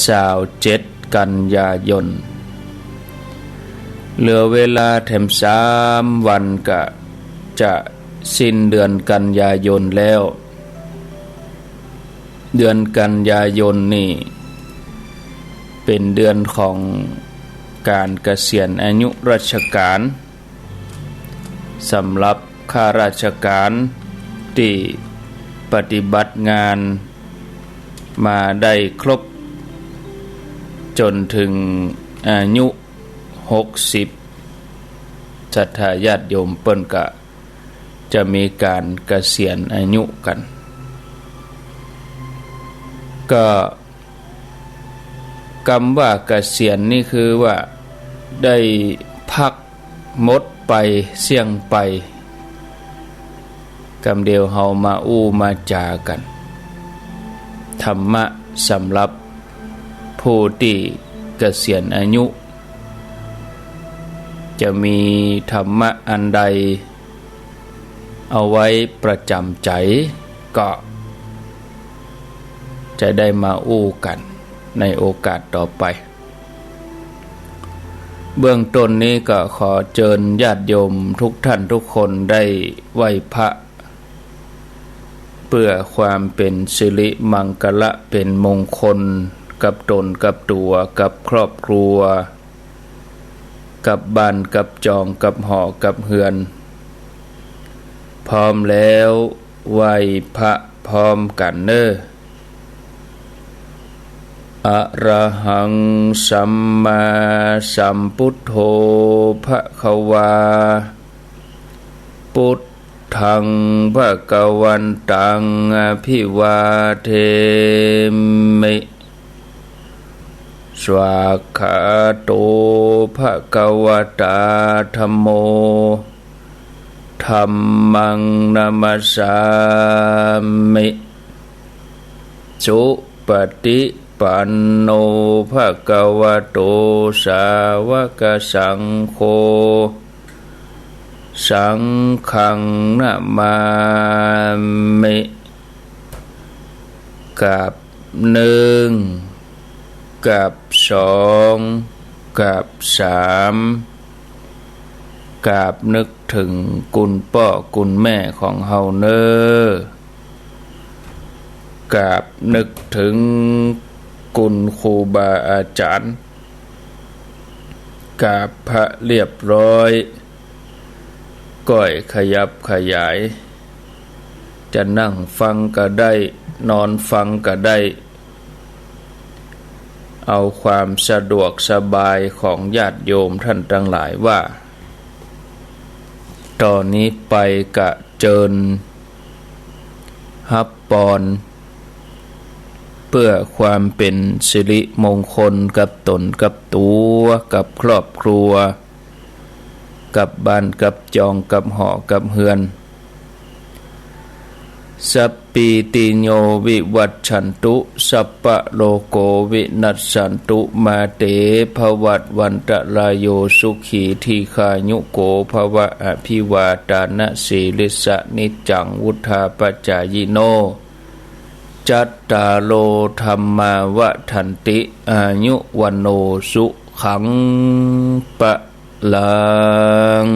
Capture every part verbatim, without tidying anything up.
ซาวเจ็ดกันยายน เหลือเวลาแถมสามวันก็จะสิ้นเดือนกันยายนแล้ว เดือนกันยายนนี่เป๋นเดือนของก๋านเกษียณอายุราชก๋าน สำหรับข้าราชก๋านตี้ปฏิบัติงานมาได้ครบจ๋นเถิงอายุหกสิบ ศรัทธาญาติโยมเปิ้นก็จะมีก๋านเกษียณอายุกั๋น ก็ กำว่าเกษียณนี่คือว่าได้พักหมดไปเสี้ยงไป กำเดียวเฮามาอู้มาจ๋ากั๋น ธรรมะสำหรับผู้ตี้เกษียณอายุ จะมีธรรมะอันใด เอาไว้ประจ๋ำใจ๋ ก็จะได้มาอู้กั๋นในโอกาสต่อไป เบื้องต้นนี้ก็ขอเจิญญาติโยมทุกท่านทุกคนได้ไหว้พระ เปื้อความเป๋นสิริมังคละเป๋นมงคลกับต๋นกับตั๋วกับครอบครัว กับบ้านกับจองกับหอกับเฮือน พร้อมแล้วไหว้พระพร้อมกั๋นเน่อ อะระหังสัมมาสัมพุทโธ ภะคะวา พุทธัง ภะคะวันตัง อะภิวาเทมิ สวากขาโต ภะคะวะตา ธัมโม ธัมมัง นะมัสสามิ สุปะติปันโน ภะคะวะโต สาวะกะสังโฆ สังฆัง นะมามิ กาบนึ่ง กาบสอง กาบสาม กาบนึกเถิงคุณป้อคุณแม่ของเฮาเน่อ กาบนึกเถิงคุณครูบาอาจ๋ารย์ กาบพระเรียบร้อย ก้อยขยับขยาย จะนั่งฟังก็ได้ นอนฟังก็ได้ เอาความสะดวกสบายของญาติโยมท่านตังหลายว่า ต่อนี้ไปก็เจิญฮับปอน เปื้อความเป๋นสิริมงคลกับต๋นกับตั๋ว กับครอบครัว กับบ้านกับจอง กับหอกับเฮือน สัพพีติโย วิวัชชันตุ สัพพะโรโค วินัสสันตุ มาเต ภวัตวันตะราโย สุขี ทีฆายุโก ภวะ อะภิวาทานะสีลิสสะ นิจจัง วุฑฒาปะจายิโน จัตตาโร ธัมมา วัฑฒันติ อายุ วัณโณ สุขัง พะลัง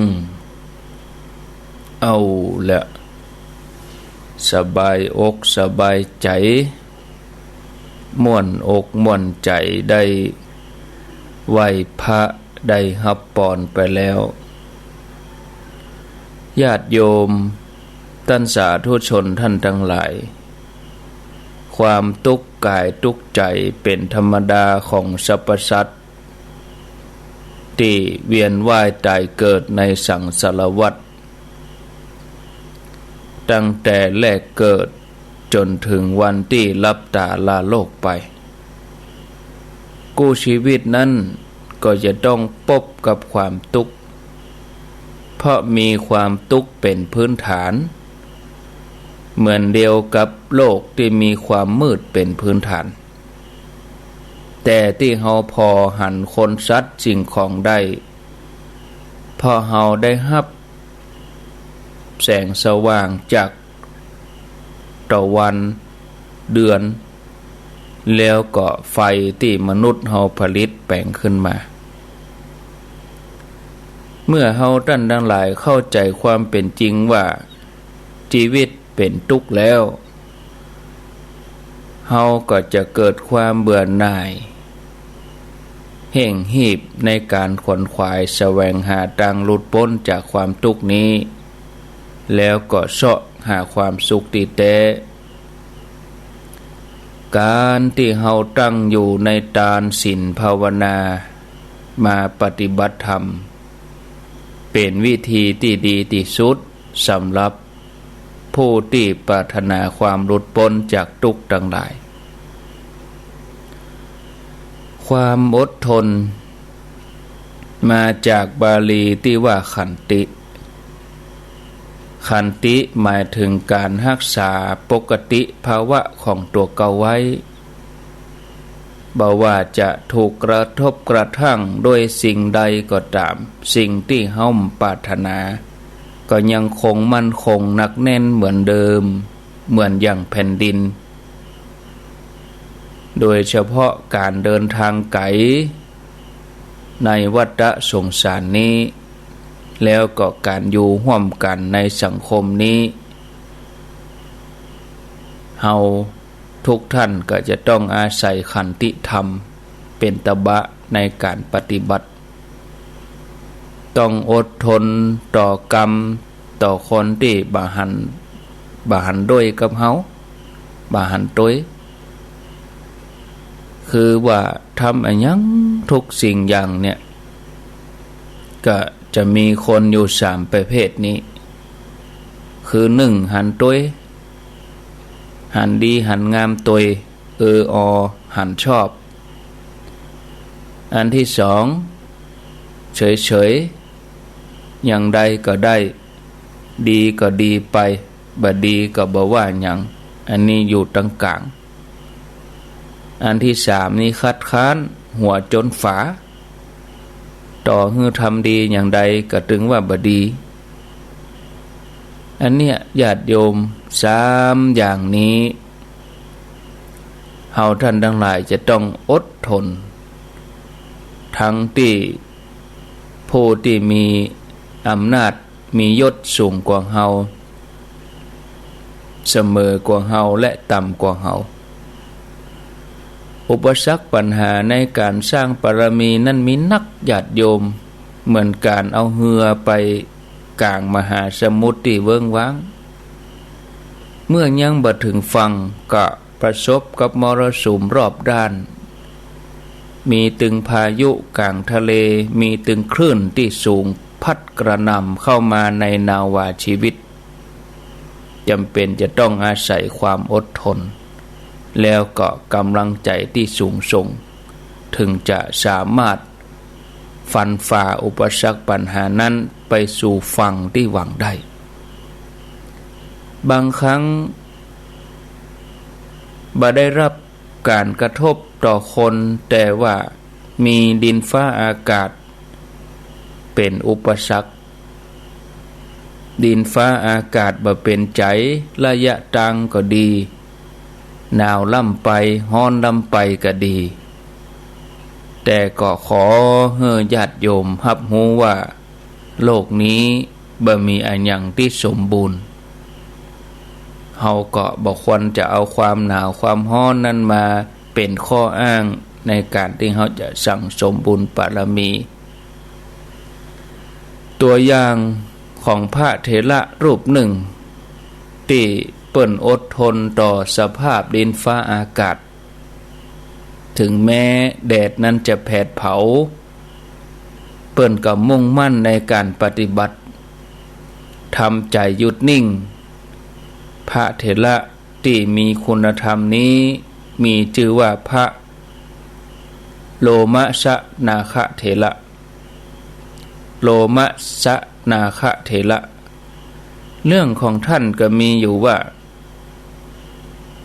เอาละ สบายอกสบายใจ๋ ม่วนอกม่วนใจ๋ ได้ไหว้พระ ได้ฮับปอนไปแล้ว ญาติโยม ต้านสาธุชนท่านตังหลาย ความตุ๊กข์ก๋ายตุ๊กข์ใจ๋เป๋นธรรมดาของสรรพสัตว์ ตี้เวียนว่ายต๋ายเกิดในสังสารวัฏ ตั้งแต่แรกเกิดจ๋นเถิงวันตี้ลับต๋าลาโลกไป กู้ชีวิตนั้นก็จะต้องปบกับความตุ๊กข์ เพราะมีความตุ๊กข์เป๋นพื้นฐาน เหมือนเดียวกับโลกตี้มีความมืดเป๋นพื้นฐาน แต่ตี้เฮาผ่อหันคนสัตว์สิ่งของได้ เพราะเฮาได้ฮับแสงสว่างจากตะวัน เดือน แล้วก็ไฟตี้มนุษย์เฮาผลิตแป๋งขึ้นมา เมื่อเฮาต้านตังหลายเข้าใจ๋ความเป๋นจริงว่าจีวิตเป๋นตุ๊กข์แล้ว เฮาก็จะเกิดความเบื่อหน่าย เฮ่งฮีบในก๋านขวนขวายแสวงหาตางหลุดป๊นจากความตุ๊กข์นี้ แล้วก็เซาะหาความสุขตี้แต๊ ก๋านตี้เฮาตั้งอยู่ในตานศีลภาวนา มาปฏิบัติธรรม เป๋นวิธีตี้ดีตี้สุดสำหรับผู้ตี้ปรารถนาความหลุดป๊นจากตุ๊กข์ตังหลาย ความอดทน มาจากบาลีตี้ว่าขันติ ขันติหมายเถิงก๋านฮักษาปกติภาวะของตั๋วเก่าไว้ บ่ว่าจะถูกกระทบกระทั่งด้วยสิ่งใดก็ต๋าม สิ่งตี้เฮาบ่ปรารถนา ก็ยังคงมั่นคงหนักแน่นเหมือนเดิม เหมือนอย่างแผ่นดิน โดยเฉพาะก๋านเดินตางไก๋ในวัฏฏะสงสารนี้ แล้วก็ก๋านอยู่ฮ่วมกั๋นในสังคมนี้ เฮาทุกท่านก็จะต้องอาศัยขันติธรรมเป๋นตะบะในก๋านปฏิบัติ ต้องอดทนต่อกรรม ต่อคนตี้บ่หัน บ่หันด้วยกับเฮา บ่หันตวย คือว่าทำอะหยังทุกสิ่งอย่างเนี่ย ก็จะมีคนอยู่สามประเภทนี้ คือหนึ่ง หันตวย หันดีหันงามตวย เอออ หันชอบ อันตี้สอง เฉยๆ อย่างใดก็ได้ ดีก็ดีไป บ่ดีก็บ่ว่าหยัง อันนี้อยู่ตางก๋าง อันตี้สามนี่คัดค้าน หัวจ๋นฝา ต่อหื้อทำดีอย่างใดก็ตึงว่าบ่ดี อันเนี้ยญาติโยม สามอย่างนี้ เฮาท่านตังหลายจะต้องอดทน ตึงตี้ผู้ตี้มีอำนาจ มียศสูงกว่าเฮา เสมอกว่าเฮา และต่ำกว่าเฮา อุปสรรคปัญหาในก๋านสร้างบารมีนั้นมีนักญาติโยม เหมือนก๋านเอาเฮือไปก๋างมหาสมุทรตี้เวิ้งว้าง เมื่อยังบ่เถิงฝั่งก็ประสบกับมรสุมรอบด้าน มีตึงพายุก๋างทะเล มีตึงคลื่นตี้สูงพัดกระหน่ำเข้ามาในนาวาชีวิต จ๋ำเป๋นจะต้องอาศัยความอดทน แล้วก็ก๋ำลังใจ๋ตี้สูงส่ง เถิงจะสามารถฟันฝ่าอุปสรรคปัญหานั้นไปสู่ฝั่งตี้หวังได้ บางครั้งบ่ได้รับก๋านกระทบต่อคน แต่ว่ามีดินฟ้าอากาศเป๋นอุปสรรค ดินฟ้าอากาศบ่เป๋นใจ๋ ระยะตางก็ดี หนาวล้ำไป ฮ้อนล้ำไปก็ดี แต่ก็ขอหื้อญาติโยมฮับฮู้ว่า โลกนี้บ่มีอะหยังตี้สมบูรณ์ เฮาก็บ่ควรจะเอาความหนาวความฮ้อนนั้นมาเป๋นข้ออ้างในก๋านตี้เฮาจะสั่งสมบุญบารมี ตัวอย่างของพระเถระรูปนึ่ง ตี้เปิ้นอดทนต่อสภาพดินฟ้าอากาศ เถิงแม้แดดนั้นจะแผดเผา เปิ้นก็มุ่งมั่นในก๋านปฏิบัติ ทำใจ๋หยุดนิ่ง พระเถระตี้มีคุณธรรมนี้มีจื้อว่าพระโลมะสะนาคะเถระ โลมะสะนาคะเถระ เรื่องของท่านก็มีอยู่ว่า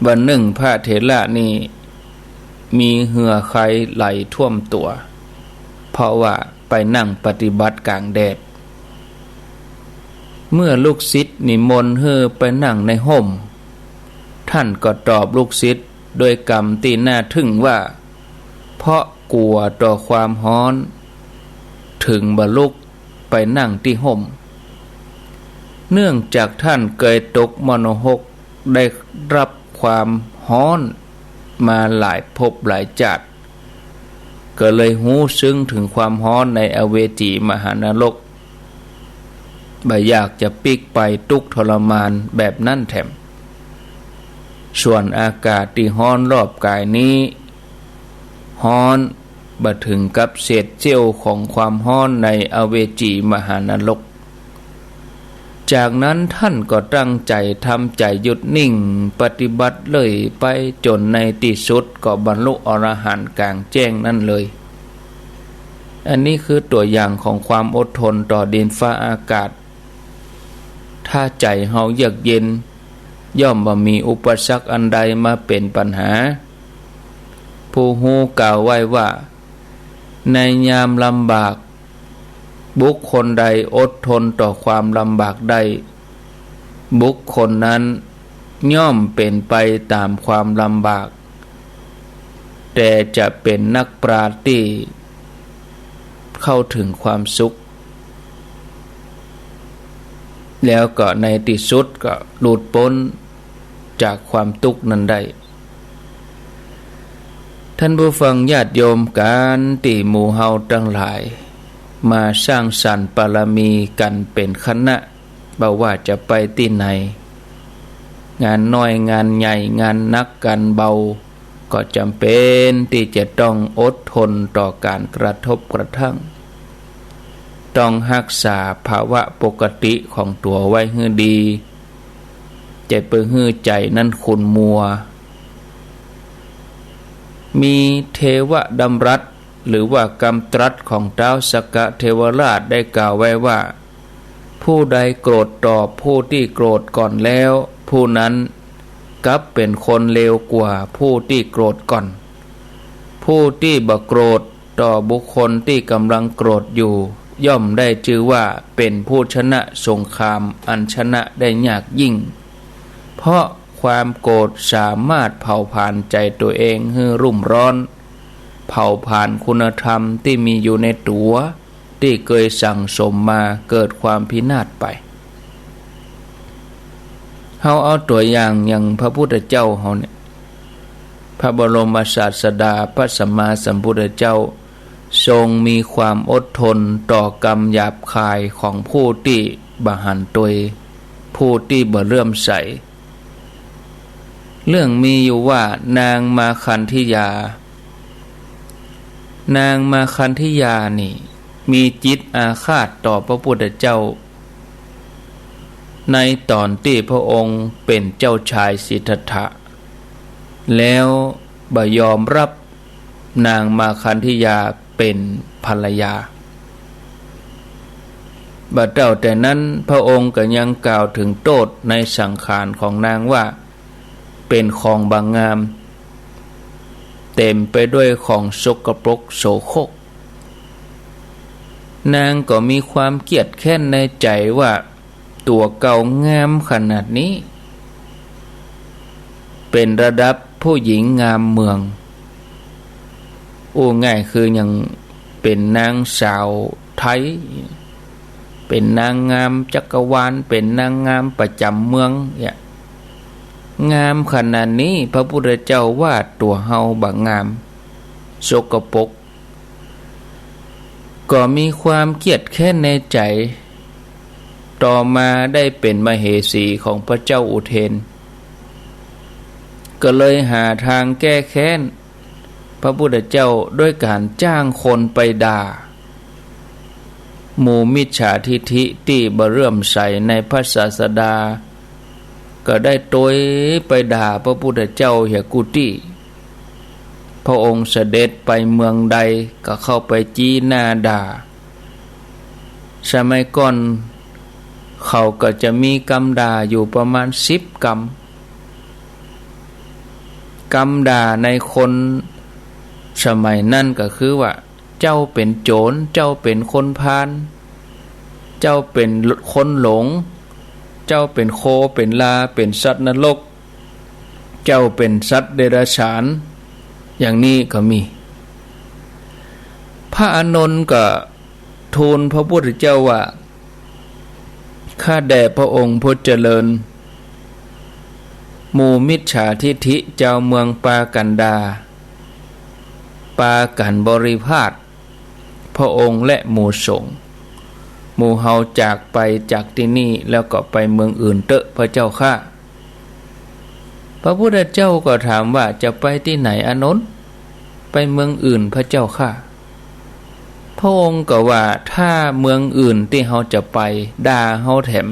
วันนึ่งพระเถระนี่มีเหื่อไคไหลท่วมตั๋ว เพราะว่าไปนั่งปฏิบัติก๋างแดด เมื่อลูกศิษย์นิมนต์หื้อไปนั่งในฮ่ม ท่านก็ตอบลูกศิษย์ ด้วยกำตี้น่าทึ่งว่า เพราะกั๋วต่อความฮ้อน เถิงบ่ลุกไปนั่งตี้ฮ่ม เนื่องจากต้านเกยตกมรณหก ได้ฮับความฮ้อนมาหลายภพหลายจาติ ก็เลยฮู้ซึ้งเถิงความฮ้อนในอเวจีมหานรก บ่อยากจะปิ๊กไปตุ๊กข์ทรมานแบบนั้นแถม ส่วนอากาศตี้ฮ้อนรอบก๋ายนี้ ฮ้อนบ่เถิงกับเศษเสี้ยวของความฮ้อนในอเวจีมหานรก จากนั้นต้านก็ตั้งใจ๋ทำใจ๋หยุดนิ่งปฏิบัติเรื่อยไปจ๋นในตี้สุดก็บรรลุอรหันต์ก๋างแจ้งนั้นเลย อันนี้คือตั๋วอย่างของความอดทนต่อดินฟ้าอากาศ ถ้าใจ๋เฮาเยือกเย็น ย่อมบ่มีอุปสรรคอันใดมาเป๋นปัญหา ผู้ฮู้กล่าวไว้ว่า ในยามลำบาก บุคคลใดอดทนต่อความลำบากได้ บุคคลนั้นย่อมเป๋นไปต๋ามความลำบาก แต่จะเป๋นนักปราชญ์ตี้เข้าเถิงความสุข แล้วก็ในตี้สุดก็หลุดป๊นจากความตุ๊กข์นั้นได้ ต้านผู้ฟังญาติโยม ก๋านตี้หมู่เฮาตังหลาย มาสร้างสรรค์ปารมีกั๋นเป๋นคณะ บ่ว่าจะไปตี้ไหน งานน้อยงานใหญ่ งานหนักงานเบา ก็จ๋ำเป๋นตี้จะต้องอดทนต่อก๋านกระทบกระทั่ง ต้องฮักษาภาวะปกติของตั๋วไว้หื้อดี จะไปหื้อใจ๋นั้นขุ่นมัว มีเทวดำรัส หรือว่ากำตรัสของต๊าวสักกะเทวราชได้กล่าวไว้ว่า ผู้ใดโกรธตอบผู้ตี้โกรธก่อนแล้ว ผู้นั้นกลับเป๋นคนเลวกว่าผู้ตี้โกรธก่อน ผู้ตี้บ่โกรธต่อบุคคลตี้ก่ำลังโกรธอยู่ ย่อมได้จื้อว่าเป๋นผู้ชนะสงครามอันชนะได้ยากยิ่ง เพราะความโกรธสามารถเผาผลาญใจ๋ตั๋วเองหื้อรุ่มร้อน เผาผลาญคุณธรรมตี้มีอยู่ในตั๋ว ตี้เกยสั่งสมมา เกิดความพินาศไป เฮาเอาตั๋วอย่าง อย่างพระพุทธเจ้าเฮาเนี่ย พระบรมศาสดา พระสัมมาสัมพุทธเจ้า ทรงมีความอดทนต่อกำหยาบคายของผู้ตี้บ่หันตวย ผู้ตี้บ่เลื่อมใส เรื่องมีอยู่ว่า นางมาคันธยา นางมาคันธยานี่ มีจิตอาฆาตต่อพระพุทธเจ้า ในต๋อนตี้พระองค์เป๋นเจ้าชายสิทธัตถะ แล้วบ่ยอมฮับนางมาคันธยาเป๋นภรรยา บ่เต้าแต่นั้น พระองค์ก็ยังกล่าวเถิงโต้ษในสังขารของนางว่า เป๋นของบ่งาม เต๋มไปด้วยของสกปรกโสโครก นางก็มีความเคียดแค้นในใจ๋ว่า ตั๋วเก่างามขนาดนี้ เป๋นระดับผู้หญิงงามเมือง อู้ง่ายคือยังเป๋นนางสาวไทย เป๋นนางงามจักรวาล เป๋นนางงามประจ๋ำเมืองเนี่ย งามขนาดนี้ พระพุทธเจ้าว่าตั๋วเฮาบ่งาม สกปรก ก็มีความเคียดแค้นในใจ๋ ต่อมาได้เป๋นมเหสีของพระเจ้าอุเทน ก็เลยหาตางแก้แค้นพระพุทธเจ้าด้วยก๋านจ้างคนไปด่า หมู่มิจฉาทิฏฐิตี้บ่เลื่อมใสในพระศาสดา ก็ได้ตวยไปด่าพระพุทธเจ้าเหียกู้ตี้ พระองค์เสด็จไปเมืองใดก็เข้าไปจี้หน้าด่า สมัยก่อนเขาก็จะมีกำด่าอยู่ประมาณสิบกำ กำด่าในคนสมัยนั้นก็คือว่า เจ้าเป๋นโจ๋ร เจ้าเป๋นคนพาล เจ้าเป๋นคนหลง เจ้าเป๋นโค เป๋นลา เป๋นสัตว์นรก เจ้าเป๋นสัตว์เดรัจฉาน อย่างนี้ก็มี พระอานนท์ก็ทูลพระพุทธเจ้าว่า ข้าแด่พระองค์ผู้เจริญ หมู่มิจฉาทิฏฐิจาวเมืองปากั๋นด่า ปากั๋นบริพาทพระองค์และหมู่สงฆ์ หมู่เฮาจากไปจากตี้นี่แล้วก็ไปเมืองอื่นเต๊อะพระเจ้าข้า พระพุทธเจ้าก็ถามว่า จะไปตี้ไหนอานนท์ ไปเมืองอื่นพระเจ้าข้า พระองค์ก็ว่า ถ้าเมืองอื่นตี้เฮาจะไปด่าเฮาแถม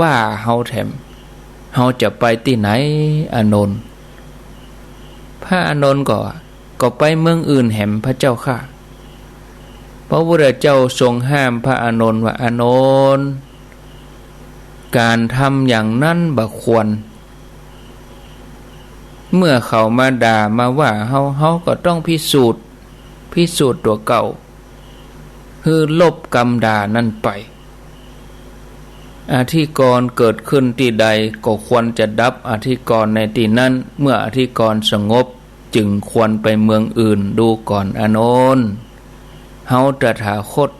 ว่าเฮาแถม เฮาจะไปตี้ไหนอานนท์ พระอานนท์ก็ว่า ก็ไปเมืองอื่นแหมพระเจ้าข้า พระพุทธเจ้าทรงห้ามพระอานนท์ว่า อานนท์ ก๋านทำอย่างนั้นบ่ควร เมื่อเขามาด่ามาว่าเฮา เฮาก็ต้องพิสูจน์ พิสูจน์ตั๋วเก่า หื้อลบกำด่านั้นไป อธิกรณ์เกิดขึ้นตี้ใดก็ควรจะดับอธิกรณ์ในตี้นั้น เมื่ออธิกรณ์สงบจึงควรไปเมืองอื่น ดูก่อนอานนท์ เฮาตถาคต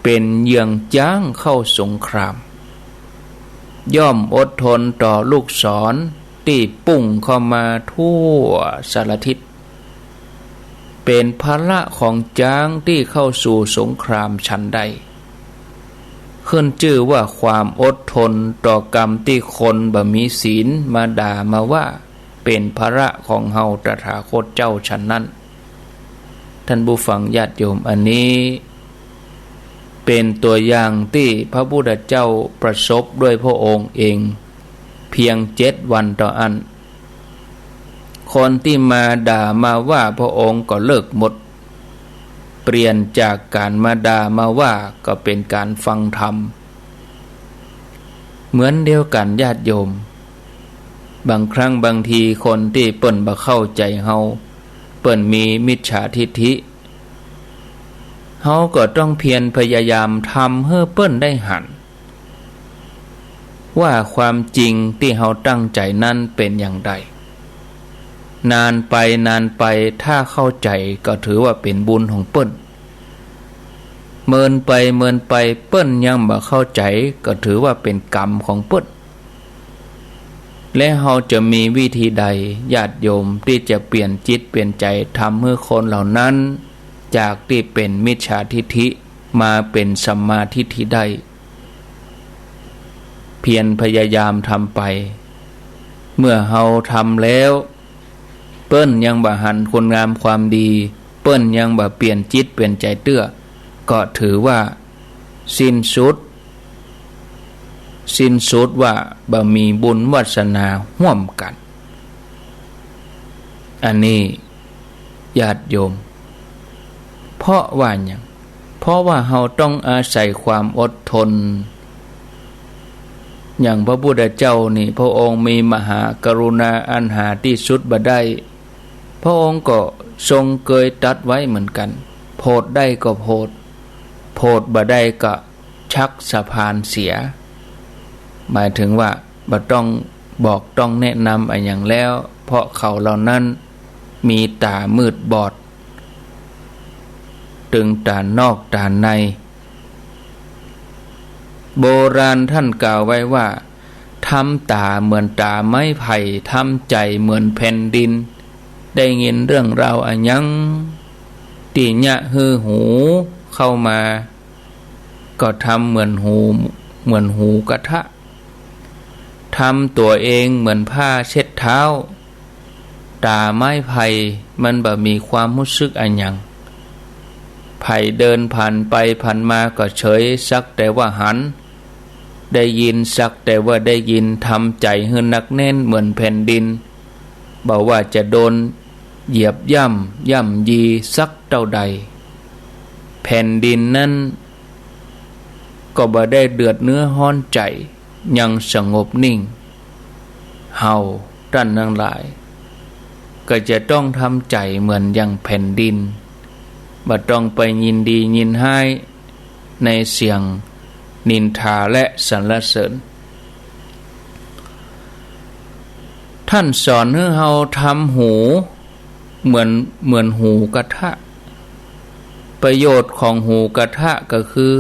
เป๋นเยื้องจ๊างเข้าสงคราม ย่อมอดทนต่อลูกศรตี้ปุ้งเข้ามาทั่วสารทิศ เป๋นภาระของจ๊างตี้เข้าสู่สงครามฉันใด ขึ้นจื้อว่าความอดทนต่อกำตี้คนบ่มีศีลมาด่ามาว่า เป๋นภาระของเฮาตถาคตเจ้าฉันนั้น ท่านผู้ฟังญาติโยม อันนี้เป๋นตั๋วอย่างตี้พระพุทธเจ้าประสบด้วยพระองค์เอง เพียงเจ็ดวันเต้าอั้น คนตี้มาด่ามาว่าพระองค์ก็เลิกหมด เปลี่ยนจากก๋านมาด่ามาว่าก็เป๋นก๋านฟังธรรม เหมือนเดียวกั๋นญาติโยม บางครั้งบางทีคนตี้เปิ้นบ่เข้าใจ๋เฮา เปิ้นมีมิจฉาทิฏฐิ เฮาก็ต้องเพียรพยายามทำหื้อเปิ้นได้หัน ว่าความจริงตี้เฮาตั้งใจ๋นั้นเป๋นอย่างใด นานไปนานไปถ้าเข้าใจ๋ก็ถือว่าเป๋นบุญของเปิ้น เมินไปเมินไปเปิ้นยังบ่เข้าใจ๋ก็ถือว่าเป๋นกรรมของเปิ้น และเฮาจะมีวิธีใดญาติโยมตี้จะเปลี่ยนจิตเปลี่ยนใจ๋ทำหื้อคนเหล่านั้นจากตี้เป๋นมิจฉาทิฏฐิมาเป๋นสัมมาทิฏฐิได้ เพียรพยายามทำไป เมื่อเฮาทำแล้ว เปิ้นยังบ่หันคุณงามความดี เปิ้นยังบ่เปลี่ยนจิตเปลี่ยนใจ๋เตื้อ ก็ถือว่าสิ้นสุด สิ้นสุดว่าบ่มีบุญวาสนาฮ่วมกั๋น อันนี้ญาติโยม เพราะว่าหยัง เพราะว่าเฮาต้องอาศัยความอดทน อย่างพระพุทธเจ้านี่ พระองค์มีมหากรุณาอันหาตี้สุดบ่ได้ พระองค์ก็ทรงเกยตรัสไว้เหมือนกั๋น โผดได้ก็โผด โผดบ่ได้ก็ชักสะพานเสีย หมายถึงว่าบ่ต้องบอกต้องแนะนำอะหยังแล้ว เพราะเขาเหล่านั้นมีต๋ามืดบอด ตึงต๋านอกต๋าใน โบราณท่านกล่าวไว้ว่า ทำต๋าเหมือนต๋าไม้ไผ่ ทำใจ๋เหมือนแผ่นดิน ได้ยินเรื่องราวอะหยังตี้เยียะหื้อหูเข้ามา ก็ทำเหมือนหู เหมือนหูกระทะ ทำตั๋วเองเหมือนผ้าเช็ดเท้า ต๋าไม้ไผ่มันบ่มีความฮู้สึกอะหยัง ใผเดินผ่านไปผ่านมาก็เฉย สักแต่ว่าหัน ได้ยินสักแต่ว่าได้ยิน ทำใจ๋หื้อหนักแน่นเหมือนแผ่นดิน บ่ว่าจะโดนเหยียบย่ำ ย่ำยีสักเต้าใด แผ่นดินนั้นก็บ่ได้เดือดเนื้อฮ้อนใจ๋ ยังสงบนิ่ง เฮาต้านตังหลาย ก็จะต้องทำใจ๋เหมือนอย่างแผ่นดิน บ่ต้องไปยินดียินฮ้ายในเสียงนินทาและสรรเสริญ ท่านสอนหื้อเฮาทำหูเหมือน เหมือนหูกระทะ ประโยชน์ของหูกระทะก็คือ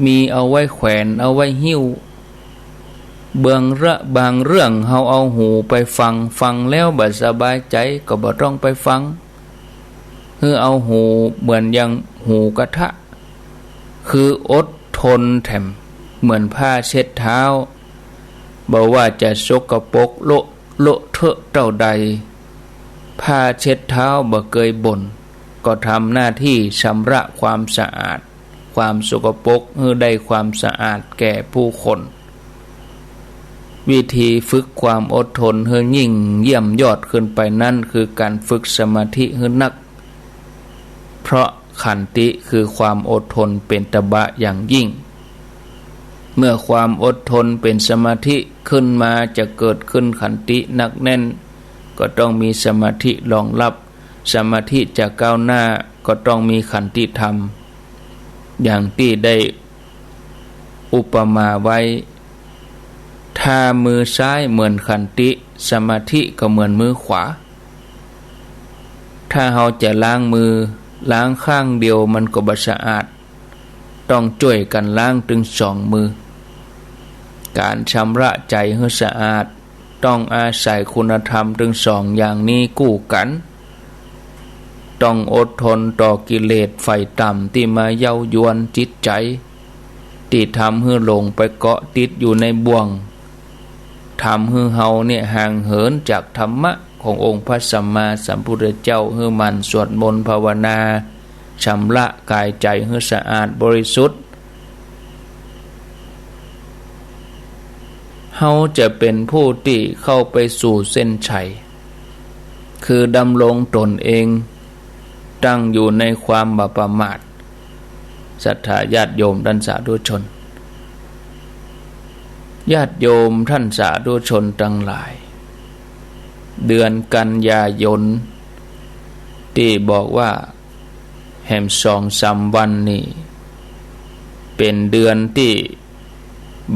มีเอาไว้แขวน เอาไว้หิ้ว บางเรื่อง บางเรื่องเฮาเอาหูไปฟัง ฟังแล้วบ่สบายใจ๋ก็บ่ต้องไปฟัง หื้อเอาหูเหมือนอย่างหูกระทะ คืออดทนแถม เหมือนผ้าเช็ดเท้า บ่ว่าจะสกปรกโละ โละเทอะเต้าใด ผ้าเช็ดเท้าบ่เกยบ่น ก็ทำหน้าตี้ชำระความสะอาด ความสกปรกหื้อได้ความสะอาดแก่ผู้คน วิธีฝึกความอดทนหื้อยิ่งเยี่ยมยอดขึ้นไปนั้น คือก๋านฝึกสมาธิหื้อนัก เพราะขันติคือความอดทนเป๋นตบะอย่างยิ่ง เมื่อความอดทนเป๋นสมาธิขึ้นมา จะเกิดขึ้นขันติหนักแน่น ก็ต้องมีสมาธิรองรับ สมาธิจะก้าวหน้าก็ต้องมีขันติธรรม อย่างตี้ได้อุปมาไว้ ถ้ามือซ้ายเหมือนขันติ สมาธิก็เหมือนมือขวา ถ้าเฮาจะล้างมือ ล้างข้างเดียวมันก็บ่สะอาด ต้องจ้วยกั๋นล้างตึงสองมือ ก๋านชำระใจ๋หื้อสะอาด ต้องอาศัยคุณธรรมตึงสองอย่างนี้กู้กั๋น ต้องอดทนต่อกิเลสฝ่ายต่ำตี้มาเย้ายวนจิตใจ๋ ตี้ทำหื้อหลงไปเกาะติดอยู่ในบ่วง ทำหื้อเฮาเนี่ยห่างเหินจากธรรมะขององค์พระสัมมาสัมพุทธเจ้า หื้อหมั่นสวดมนต์ภาวนา ชำระกายใจ๋หื้อสะอาดบริสุทธิ์ เฮาจะเป๋นผู้ตี้เข้าไปสู่เส้นชัย คือดำรงต๋นเอง ตั้งอยู่ในความบ่ประมาท ศรัทธาญาติโยมต้านสาธุชน ญาติโยมต้านสาธุชนตังหลาย เดือนกันยายนตี้บอกว่า แหมสองสามวันนี่ เป๋นเดือนตี้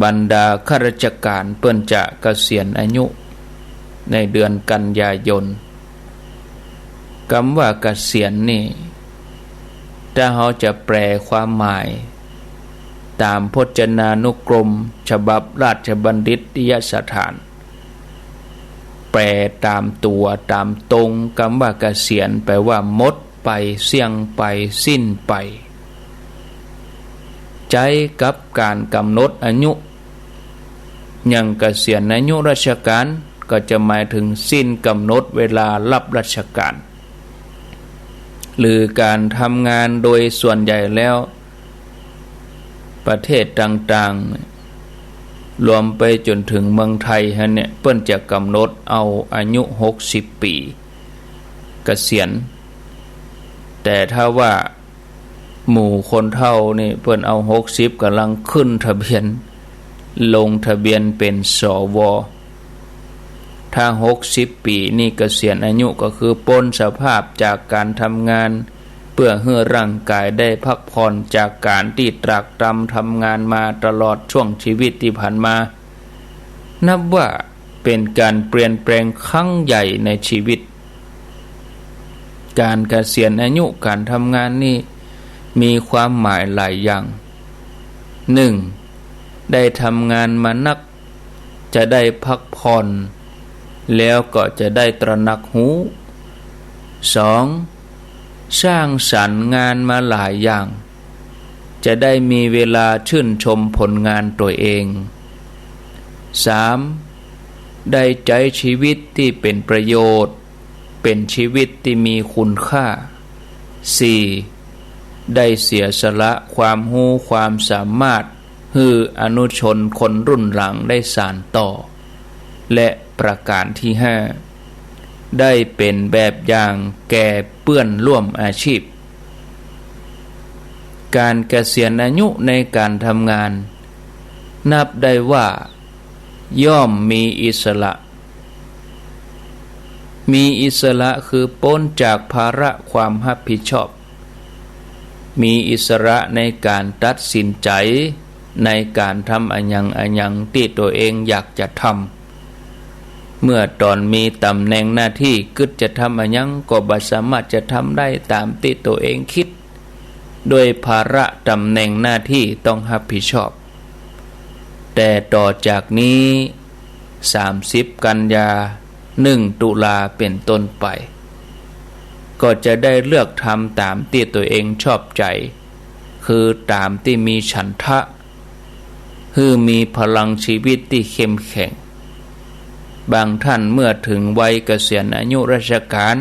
บรรดาข้าราชก๋านเปิ้นจะเกษียณอายุ ในเดือนกันยายน กำว่าเกษียณนี่ ถ้าเฮาจะแปลความหมาย ต๋ามพจนานุกรมฉบับราชบัณฑิตยสถาน แปลต๋ามตั๋วต๋ามตรง กำว่าเกษียณแปลว่าหมดไป เสี้ยงไป สิ้นไป ใจ๊กับก๋านก๋ำหนดอายุ อย่างเกษียณอายุราชก๋าน ก็จะหมายเถิงสิ้นก๋ำหนดเวลาฮับราชก๋าน หรือก๋านทำงานโดยส่วนใหญ่แล้ว ประเทศต่างๆ รวมไปจ๋นเถิงเมืองไทยหั้นเนี่ย เปิ้นจะก๋ำหนดเอาอายุหกสิบปี๋เกษียณ แต่ถ้าว่าหมู่คนเฒ่านี่เปิ้นเอาหกสิบก๋ำลังขึ้นทะเบียน ลงทะเบียนเป๋น สว. ถ้าหกสิบปี๋นี่เกษียณอายุก็คือป๊นสภาพจากก๋านทำงาน เปื้อหื้อร่างก๋ายได้พักผ่อนจากก๋านตี้ตรากตรำทำงานมาตลอดช่วงชีวิตตี้ผ่านมา นับว่าเป๋นก๋านเปลี่ยนแปลงครั้งใหญ่ในชีวิต ก๋านเกษียณอายุก๋านทำงานนี่มีความหมายหลายอย่าง หนึ่ง ได้ทำงานมานัก จะได้พักผ่อน แล้วก็จะได้ตระหนักฮู้ สอง สร้างสรรค์งานมาหลายอย่าง จะได้มีเวลาชื่นชมผลงานตั๋วเอง สาม ได้ใจ๊ชีวิตตี้เป๋นประโยชน์ เป๋นชีวิตตี้มีคุณค่า สี่ ได้เสียสละความฮู้ความสามารถ หื้ออนุชนคนรุ่นหลังได้สานต่อ และประก๋านตี้ห้า ได้เป๋นแบบอย่างแก่เปื้อนร่วมอาชีพ ก๋านเกษียณอายุในก๋านทำงาน นับได้ว่าย่อมมีอิสระ มีอิสระคือป๊นจากภาระความฮับผิดชอบ มีอิสระในก๋านตัดสินใจ๋ ในก๋านทำอะหยังอะหยังตี้ตั๋วเองอยากจะทำ เมื่อต๋อนมีต๋ำแหน่งหน้าตี้กึ๊ดจะทำอะหยังก็บ่สามารถจะทำได้ต๋ามตี้ตั๋วเองกึ๊ด ด้วยภาระต๋ำแหน่งหน้าตี้ต้องฮับผิดชอบ แต่ต่อจากนี้ สามสิบ กันยา หนึ่ง ตุลา เป๋นต้นไป ก็จะได้เลือกทำต๋ามตี้ตั๋วเองชอบใจ๋ คือต๋ามตี้มีฉันทะ หื้อมีพลังชีวิตตี้เข้มแข็ง บางต้านเมื่อเถิงวัยเกษียณอายุราชก๋าน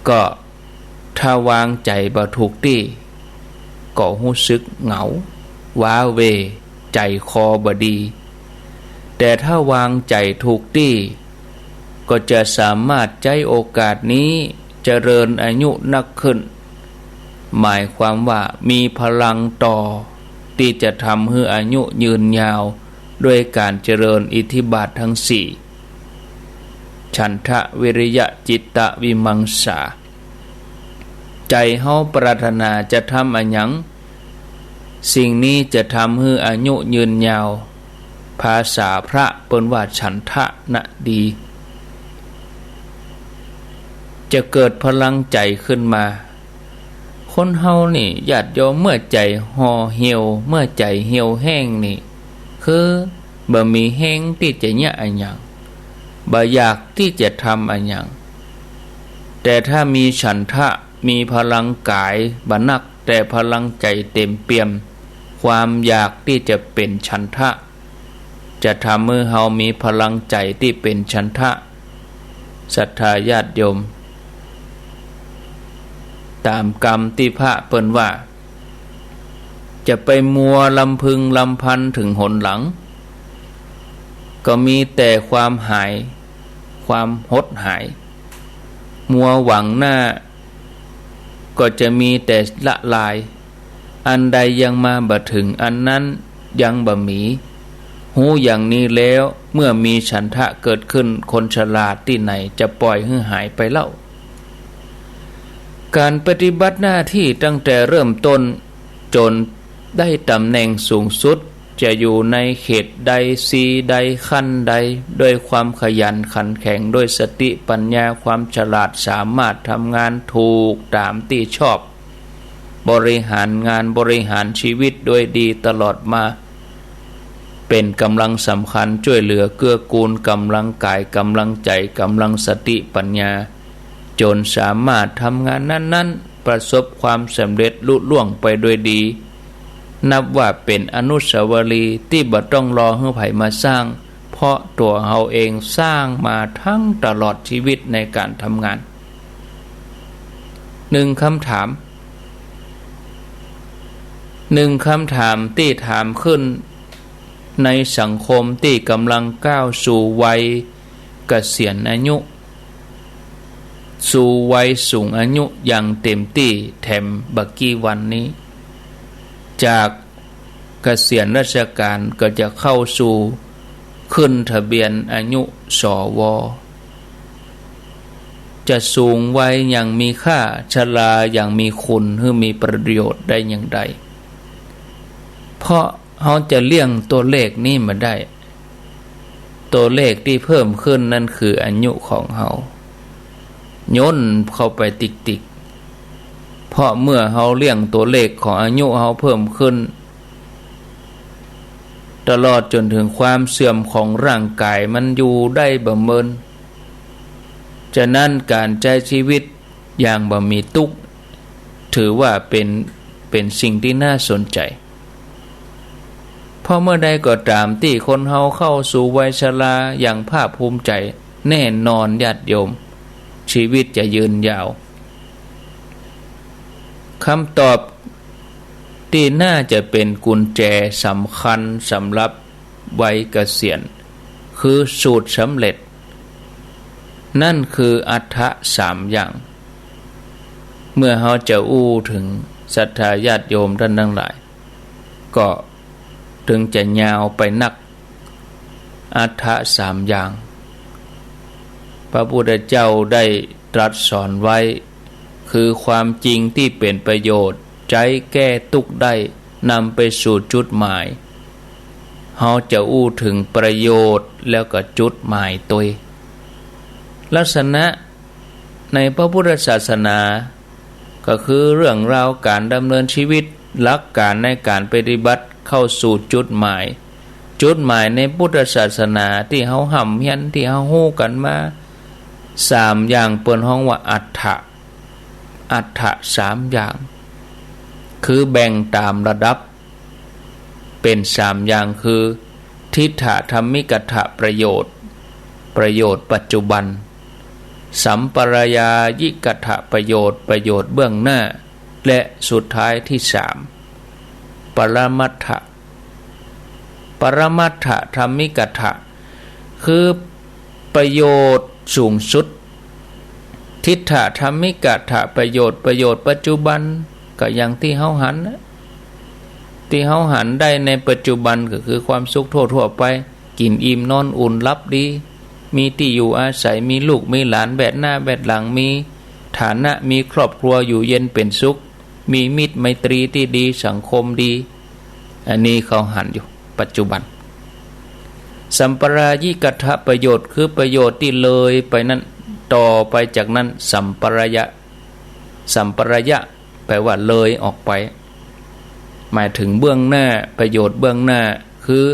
ก็ถ้าวางใจ๋บ่ถูกตี้ ก็ฮู้สึกเหงา ว้าเหว่ ใจ๋คอบ่ดี แต่ถ้าวางใจ๋ถูกตี้ ก็จะสามารถใจ๊โอกาสนี้เจริญอายุนักขึ้น หมายความว่ามีพลังต่อตี้จะทำหื้ออายุยืนยาว ด้วยก๋านเจริญอิทธิบาทตังสี่ ฉันทะ วิริยะ จิตตะ วิมังสา ใจ๋เฮาปรารถนาจะทำอะหยัง สิ่งนี้จะทำหื้ออายุยืนยาว ภาษาพระเปิ้นว่าฉันทะนะดี จะเกิดพลังใจ๋ขึ้นมา คนเฮานี่ญาติโยม เมื่อใจ๋ห่อเหี่ยว เมื่อใจ๋เหี่ยวแห้งนี่ คือบ่มีแฮงตี้จะเยียะอะหยัง บ่อยากตี้จะทำอะหยัง แต่ถ้ามีฉันทะ มีพลังก๋ายบ่นัก แต่พลังใจ๋เต๋มเปี่ยม ความอยากตี้จะเป๋นฉันทะ จะทำหื้อเฮามีพลังใจ๋ตี้เป๋นฉันทะ ศรัทธาญาติโยม ต๋ามกำตี้พระเปิ้นว่า จะไปมัวลำพึงลำพันเถิงหนหลัง ก็มีแต่ความหาย ความหดหาย มัวหวังหน้า ก็จะมีแต่ละลาย อันใดยังมาบ่เถิง อันนั้นยังบ่มี ฮู้อย่างนี้แล้ว เมื่อมีฉันทะเกิดขึ้น คนฉลาดตี้ไหนจะป่อยหื้อหายไปเล่า ก๋านปฏิบัติหน้าตี้ตั้งแต่เริ่มต้นจ๋นได้ต๋ำแหน่งสูงสุด จะอยู่ในเขตใด ซีใด ขั้นใด ด้วยความขยันขันแข็ง ด้วยสติปัญญาความฉลาด สามารถทำงานถูกต๋ามตี้ชอบ บริหารงานบริหารชีวิตด้วยดีตลอดมา เป๋นก๋ำลังสำคัญจ้วยเหลือเกื้อกูลก๋ำลังก๋าย ก๋ำลังใจ๋ ก๋ำลังสติปัญญา จ๋นสามารถทำงานนั้นๆ ประสบความสำเร็จลุล่วงไปด้วยดี นับว่าเป๋นอนุสาวรีย์ตี้บ่ต้องรอหื้อใผมาสร้าง เพราะตั๋วเฮาเองสร้างมาตังตลอดชีวิตในก๋านทำงาน หนึ่งคำถาม หนึ่งคำถามตี้ถามขึ้นในสังคมตี้ก๋ำลังก้าวสู่วัยเกษียณอายุ สู่วัยสูงอายุอย่างเต๋มตี้แถมบ่กี่วันนี้ จากเกษียณราชก๋านก็จะเข้าสู่ขึ้นทะเบียนอายุ สว จะสูงวัยอย่างมีค่า ชราอย่างมีคุณ หื้อมีประโยชน์ได้อย่างใด เพราะเฮาจะเลี่ยงตั๋วเลขนี้บ่ได้ ตั๋วเลขตี้เพิ่มขึ้นนั้นคืออายุของเฮา ย่นเข้าไปติ๊กๆ เพราะเมื่อเฮาเลี่ยงตั๋วเลขของอายุเฮาเพิ่มขึ้น ตลอดจ๋นเถิงความเสื่อมของร่างก๋าย มันอยู่ได้บ่เมิน ฉะนั้นก๋านใจ๊ชีวิตอย่างบ่มีตุ๊กข์ ถือว่าเป๋น เป๋นสิ่งตี้น่าสนใจ๋ เพราะเมื่อใดก็ต๋ามตี้คนเฮาเข้าสู่วัยชราอย่างภาคภูมิใจ๋ แน่นอนญาติโยม ชีวิตจะยืนยาว คำตอบตี้น่าจะเป๋นกุญแจสำคัญสำหรับวัยเกษียณ คือสูตรสำเร็จ นั่นคืออัฏฐะสามอย่าง เมื่อเฮาจะอู้เถิงศรัทธาญาติโยมต้านตังหลาย ก็เถิงจะยาวไปนัก อัฏฐะสามอย่าง พระพุทธเจ้าได้ตรัสสอนไว้ คือความจริงตี้เป๋นประโยชน์ ใจ๊แก้ตุ๊กข์ได้ นำไปสู่จุดหมาย เฮาจะอู้เถิงประโยชน์แล้วก็จุดหมายตวย ลักษณะในพระพุทธศาสนา ก็คือเรื่องราวก๋านดำเนินชีวิต หลักก๋านในก๋านปฏิบัติเข้าสู่จุดหมาย จุดหมายในพุทธศาสนาตี้เฮาฮ่ำเฮียน ตี้เฮาฮู้กั๋นมา สามอย่างเปิ้นฮ้องว่าอัฏฐะ อัฏฐะสามอย่าง คือแบ่งต๋ามระดับ เป๋นสามอย่าง คือ ทิฏฐธรรมิกัฏฐประโยชน์ ประโยชน์ปัจจุบัน สัมปรายิกัฏฐประโยชน์ ประโยชน์เบื้องหน้า และสุดท้ายตี้สาม ปรมัตถะ ปรมัตถธรรมิกัฏฐะ คือประโยชน์สูงสุด ทิฏฐธรรมิกัฏฐประโยชน์ ประโยชน์ปัจจุบัน ก็อย่างตี้เฮาหันนะ ตี้เฮาหันได้ในปัจจุบันก็คือความสุขทั่วๆ ไป กิ๋นอิ่มนอนอุ่นหลับดี มีตี้อยู่อาศัย มีลูกมีหลานแวดหน้าแวดหลัง มีฐานะ มีครอบครัวอยู่เย็นเป๋นสุข มีมิตรไมตรีตี้ดี สังคมดี อันนี้เขาหันอยู่ปัจจุบัน สัมปรายิกัฏฐประโยชน์ คือประโยชน์ตี้เลยไปนั้น ต่อไปจากนั้น สัมปรายะ สัมปรายะ แปลว่าเลยออกไป หมายเถิงเบื้องหน้า ประโยชน์เบื้องหน้า คือ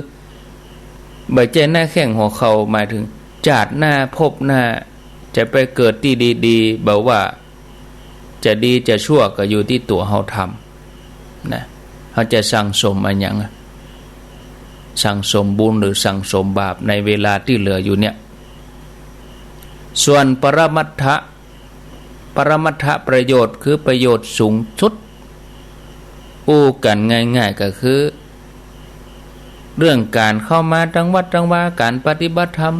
บ่ใจ้หน้าแข้งหัวเข่า หมายเถิงจาติหน้าภพหน้า จะไปเกิดตี้ดีๆ บ่ว่าจะดีจะชั่วก็อยู่ตี้ตั๋วเฮาทำนะ เฮาจะสั่งสมอะหยังอะ สั่งสมบุญหรือสั่งสมบาปในเวลาตี้เหลืออยู่เนี่ย ส่วนปรมัตถะ ปรมัตถประโยชน์ คือประโยชน์สูงสุด อู้กั๋นง่ายๆ ก็คือ เรื่องก๋านเข้ามาตังวัดตังวา ก๋านปฏิบัติธรรม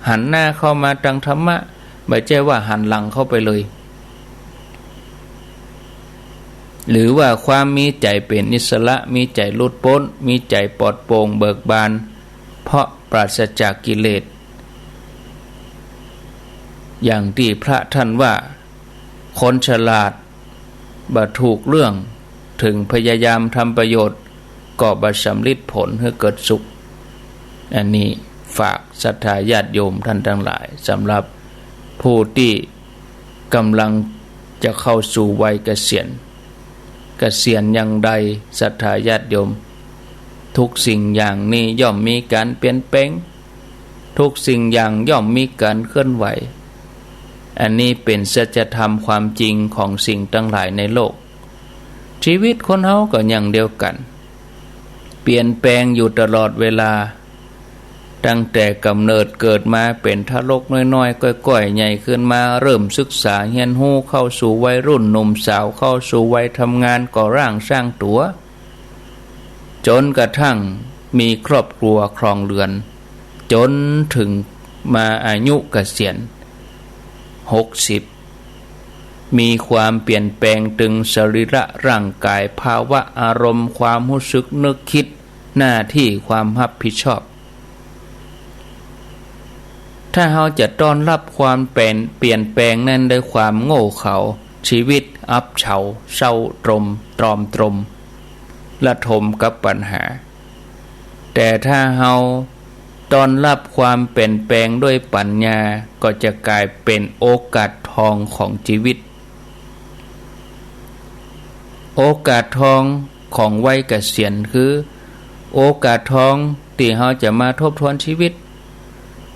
หันหน้าเข้ามาตังธรรมะ บ่ใจ้ว่าหันหลังเข้าไปเลย หรือว่าความมีใจ๋เป๋นอิสระ มีใจ๋หลุดป๊น มีใจ๋ปลอดโปร่งเบิกบาน เพราะปราศจากกิเลส อย่างตี้พระท่านว่า คนฉลาดบ่ถูกเรื่อง เถิงพยายามทำประโยชน์ ก็บ่สำลิดผลหื้อเกิดสุข อันนี้ฝากศรัทธาญาติโยมท่านตังหลาย สำหรับผู้ตี้ก๋ำลังจะเข้าสู่วัยเกษียณ เกษียณอย่างใด ศรัทธาญาติโยม ทุกสิ่งอย่างนี้ย่อมมีก๋านเปลี่ยนแปลง ทุกสิ่งอย่างย่อมมีก๋านเคลื่อนไหว อันนี้เป๋นสัจธรรมความจริงของสิ่งตังหลายในโลก ชีวิตคนเฮาก็อย่างเดียวกั๋น เปลี่ยนแปลงอยู่ตลอดเวลา ตั้งแต่ก๋ำเนิดเกิดมาเป๋นทารกน้อยๆ ก้อยๆ ใหญ่ขึ้นมา เริ่มศึกษาเฮียนฮู้ เข้าสู่วัยรุ่นหนุ่มสาว เข้าสู่วัยทำงานก่อร่างสร้างตั๋ว จ๋นกระทั่งมีครอบครัวครองเรือน จ๋นเถิงมาอายุเกษียณ หกสิบ มีความเปลี่ยนแปลงตึงสรีระร่างก๋าย ภาวะอารมณ์ ความฮู้สึกนึกกึ๊ด หน้าตี้ความฮับผิดชอบ ถ้าเฮาจะต้อนฮับความเปลี่ยน เปลี่ยนแปลงนั้นด้วยความโง่เขลา ชีวิตอับเฉา เศร้าตรม ตรอมตรม ระทมกับปัญหา แต่ถ้าเฮาต้อนฮับความเปลี่ยนแปลงด้วยปัญญา ก็จะก๋ายเป๋นโอกาสทองของชีวิต โอกาสทองของวัยเกษียณคือ โอกาสทองตี้เฮาจะมาทบทวนชีวิต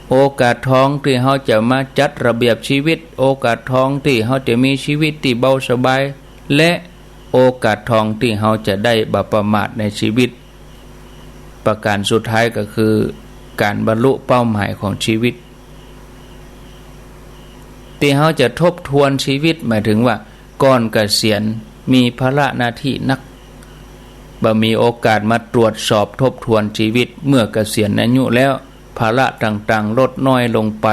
โอกาสทองตี้เฮาจะมาจัดระเบียบชีวิต โอกาสทองตี้เฮาจะมีชีวิตตี้เบาสบาย และโอกาสทองตี้เฮาจะได้บ่ประมาทในชีวิต ประก๋านสุดท้ายก็คือก๋านบรรลุเป้าหมายของชีวิต ตี้เฮาจะทบทวนชีวิต หมายเถิงว่าก่อนเกษียณมีภาระหน้าตี้นัก บ่มีโอกาสมาตรวจสอบทบทวนชีวิต เมื่อเกษียณอายุแล้ว ภาระต่างๆ ลดน้อยลงไป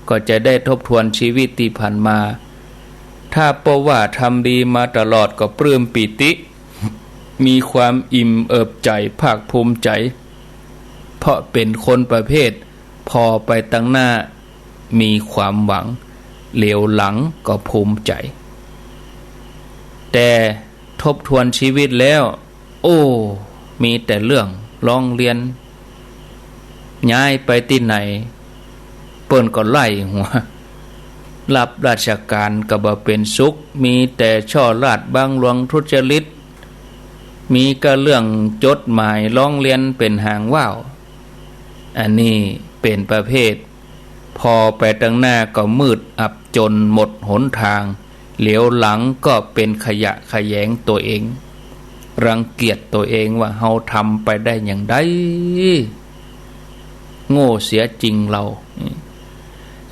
ก็จะได้ทบทวนชีวิตตี้ผ่านมา ถ้าเปิ้นว่าทำดีมาตลอดก็ปลื้มปีติ มีความอิ่มเอิบใจ๋ภาคภูมิใจ๋ เพราะเป๋นคนประเภทผ่อไปตังหน้า มีความหวัง เหลียวหลังก็ภูมิใจ๋ แต่ทบทวนชีวิตแล้ว โอ้ มีแต่เรื่องร้องเรียน ย้ายไปตี้ไหน เปิ้นก็ไล่หัว รับราชก๋านก็บ่เป๋นสุข มีแต่ช่อราชบังหลวงทุจริต มีก้าเรื่องจดหมายร้องเรียนเป๋นหางว่าว อันนี้เป๋นประเภท ผ่อไปตังหน้าก็มืดอับจนหมดหนตาง เหลียวหลังก็เป๋นขยะแขยงตั๋วเอง รังเกียจตั๋วเองว่าเฮาทำไปได้อย่างใด โง่เสียจริงเรา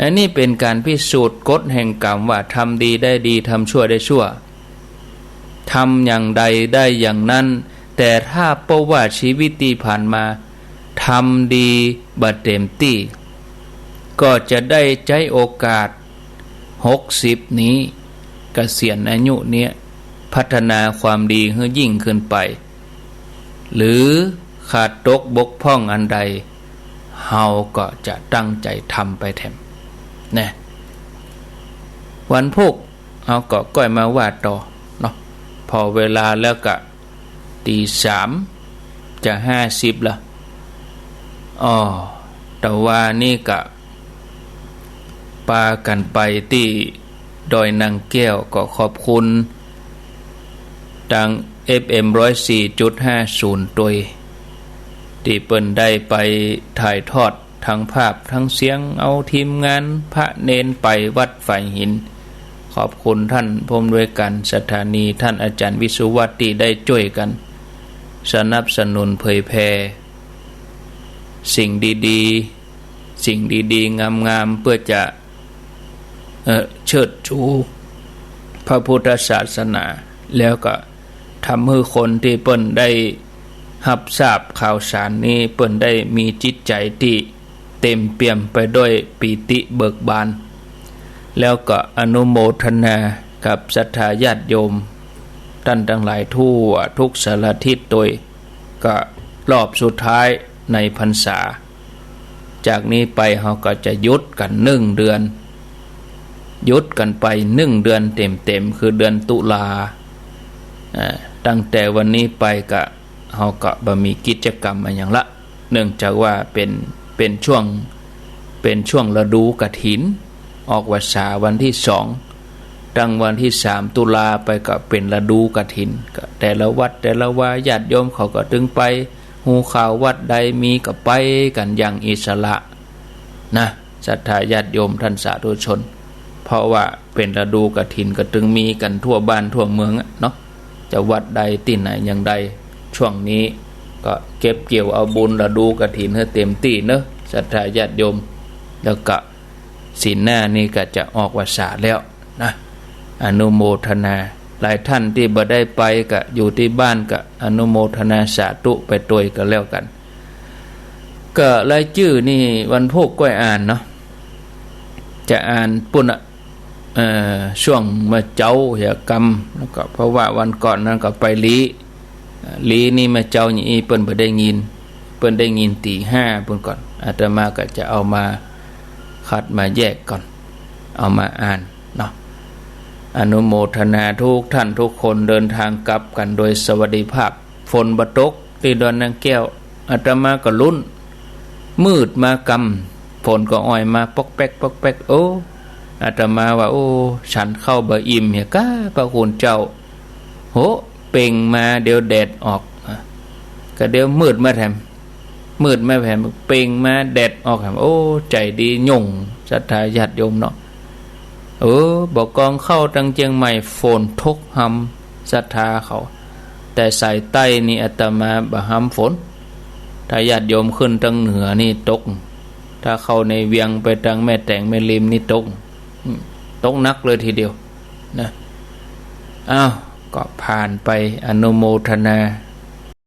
อันนี้เป๋นก๋านพิสูจน์กฎแห่งกรรมว่าทำดีได้ดี ทำชั่วได้ชั่ว ทำอย่างใดได้อย่างนั้น แต่ถ้าเปิ้นว่าชีวิตตี้ผ่านมาทำดีบ่เต๋มตี้ ก็จะได้ใจ๊โอกาสหกสิบนี้ เกษียณอายุเนี้ย พัฒนาความดีหื้อยิ่งขึ้นไป หรือขาดตกบกพร่องอันใด เฮาก็จะตั้งใจ๋ทำไปแถม นะ วันพูกเฮาก็ก้อยมาว่าต่อเนาะ ผ่อเวลาแล้วก็ตีสามจะห้าสิบละ อ้อ แต่ว่านี้ก็ปากั๋นไปตี้ดอยนางแก้ว ก็ขอบคุณตาง เอฟเอ็ม ร้อยสี่จุดห้าศูนย์ ตวย ตี้เปิ้นได้ไปถ่ายทอด ทั้งภาพทั้งเสียง เอาทีมงานพระเณรไปวัดฝายหิน ขอบคุณต้านผู้อำนวยก๋านสถานี ต้านอาจ๋ารย์วิศวัตตี้ได้จ้วยกั๋นสนับสนุนเผยแผ่สิ่งดีๆ สิ่งดีๆ งามๆ เปื้อจะ เอ่อ เชิดชูพระพุทธศาสนา แล้วก็ทำหื้อคนตี้เปิ้นได้ฮับทราบข่าวสารนี้ เปิ้นได้มีจิตใจ๋ตี้เต๋มเปี่ยมไปด้วยปีติเบิกบาน แล้วก็อนุโมทนากับศรัทธาญาติโยมต้านตังหลายทั่วทุกสารทิศตวย ก็รอบสุดท้ายในพรรษา จากนี้ไปเฮาก็จะหยุดกั๋นนึ่งเดือน หยุดกั๋นไปนึ่งเดือนเต๋มๆ คือเดือนตุลา อ่า ตั้งแต่วันนี้ไปก็ เฮาก็บ่มีกิจกรรมอะหยังละ เนื่องจากว่าเป๋น เป๋นช่วง เป๋นช่วงฤดูกฐิน ออกพรรษาวันตี้สอง ตั้งวันตี้สามตุลาไปก็เป๋นฤดูกฐิน ก็แต่ละวัดแต่ละวา ญาติโยมเขาก็ตึงไป ฮู้ข่าววัดใดมีก็ไปกั๋นอย่างอิสระนะ ศรัทธาญาติโยมต้านสาธุชน เพราะว่าเป๋นฤดูกฐินก็ตึงมีกั๋นทั่วบ้านทั่วเมืองอะเนาะ จะวัดใดตี้ไหนอย่างใด ช่วงนี้ก็เก็บเกี่ยวเอาบุญฤดูกฐินหื้อเต๋มตี้เนาะ ศรัทธาญาติโยม แล้วก็ศีลหน้านี่ก็จะออกพรรษาแล้วนะ อนุโมทนา หลายต้านตี้บ่ได้ไปก็อยู่ตี้บ้านก็อนุโมทนาสาธุไปตวยก็แล้วกั๋น ก็รายจื้อนี่วันพูกก้อยอ่านเนาะ จะอ่านปู้นอะ เอ่อ ช่วงเมื่อเจ๊าเหียกำ แล้วก็เพราะว่าวันก่อนนั้นก็ไปลี้ เอ่อ ลี้นี่เมื่อเจ๊านี้เปิ้นบ่ได้ยิน เปิ้นได้ยินตีห้าปู้นก่อน อาตมาก็จะเอามาคัดมาแยกก่อน เอามาอ่านเนาะ อนุโมทนาทุกต้านทุกคนเดินทางกลับกั๋นโดยสวัสดิภาพ ฝนบ่ตกตี้ดอยนางแก้ว อาตมาก็ลุ้น มืดมากำ ฝนก็อ่อยมาป๊อกแป๊กป๊อกแป๊ก โอ้ อาตมาว่า โอ้ ฉันข้าวบ่อิ่มเหียก้า พระคุณเจ้า โห เปล่งมาเดี๋ยวแดดออก อ่ะ ก็เดี๋ยวมืดมาแถม มืดมาแถม เปล่งมาแดดออกแถม โอ้ ใจ๋ดี หย่งศรัทธาญาติโยมเนาะ เออ บ่ากองเข้าตังเจียงใหม่ ฝนตกหำศรัทธาเขา แต่สายใต้นี่อาตมาบ่หำฝน ถ้าญาติโยมขึ้นตังเหนือนี่ตก ถ้าเข้าในเวียงไปตังแม่แตงแม่ริมนี่ตก อืม ตกหนักเลยทีเดียวนะ อ้าว ก็ผ่านไป อนุโมทนา